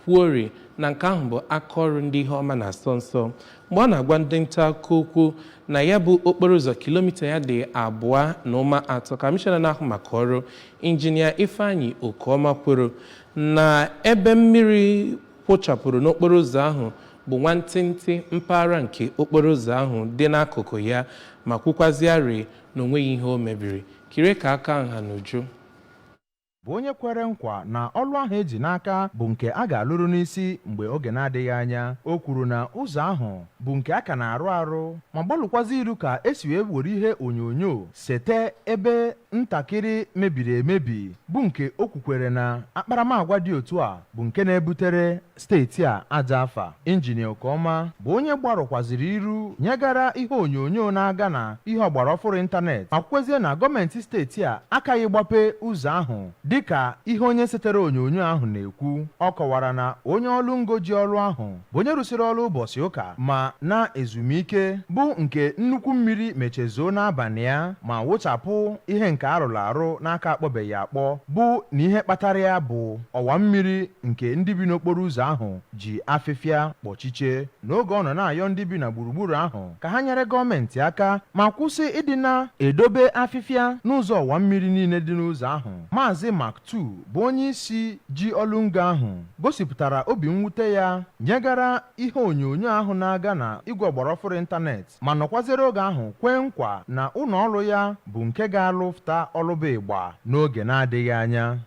Kwuori na nke ahụ bụ aka ọrụ ndị ihe ọma na-asọ nsọ. Mgbe ọ na-agwa ndị nta akụkọ okwu na ya bụ okporo ụzọ kilomita ya dị 2.3, kọmishọna na-ahụ maka ọrụ, Injinia Ifeanyi Okeọma, kwuru na ebe mmiri kwụchapụrụ n'okporo ụzọ ahụ bụ nwantịntị mpaghara nke okporo ụzọ ahụ dị n'akụkụ ya, ma kwukwaziarị na o nweghị ihe o mebiri. Kirie ka aka nha n'uju. Bụ onye kwere nkwa na ọlụ ahụ eji n'aka bụ nke a ga-alụrụ n'isi mgbe oge na-adịghị anya. O kwuru na ụzọ ahụ bụ nke a ka na-arụ arụ, ma gbalụkwazị iru ka e si wee were ihe onyonyo sete ebe ntakịrị mebiri emebi, bụ nke o kwukwere na akparamagwa dị otu a bụ nke na-ebutere steeti a ajọ afa. Injinia Okeọma bụ onye gbarụkwazịrị iru nyegara ihe onyonyo na-aga na ihe ọgbara ọfụrụ ịntanetị, ma kwukwezie na gọọmenti steeti a akaghị gbape ụzọ ahụ dịka ihe onye setere onyonyo ahụ na-ekwu. Ọ kọwara na onye ọlụ ngo ji ọlụ ahụ bụ onye rụsịrị ọlụ ụbọchị ụka ma na ezumike, bụ nke nnukwu mmiri mechezoo n'abalị ya ma wụchapụ ihe nke a rụrụ arụ n'aka akpọbeghị akpọ, bụ na ihe kpatara ya bụ ọwa mmiri nke ndị bi n'okporo ụzọ ahụ ji afịfịa kpọchiche. N'oge ọ nọ na-ayọ ndị bi na gburugburu ahụ ka ha nyere gọọmenti aka ma kwụsị ịdị na-edobe afịfịa n'ụzọ ọwa mmiri niile dị n'ụzọ ahụ, Maazị Mark II bụ onye isi ji ọlụ ngo ahụ gosipụtara obi mwute ya nyegara ihe onyonyo ahụ na-aga na igwe ọgbara ọfụrụ ịntanetị, ma nọkwaziere oge ahụ kwee nkwa na ụlọ ọrụ ya bụ nke ga-alụfta ọlụ bụ ịgba n'oge na-adịghị anya.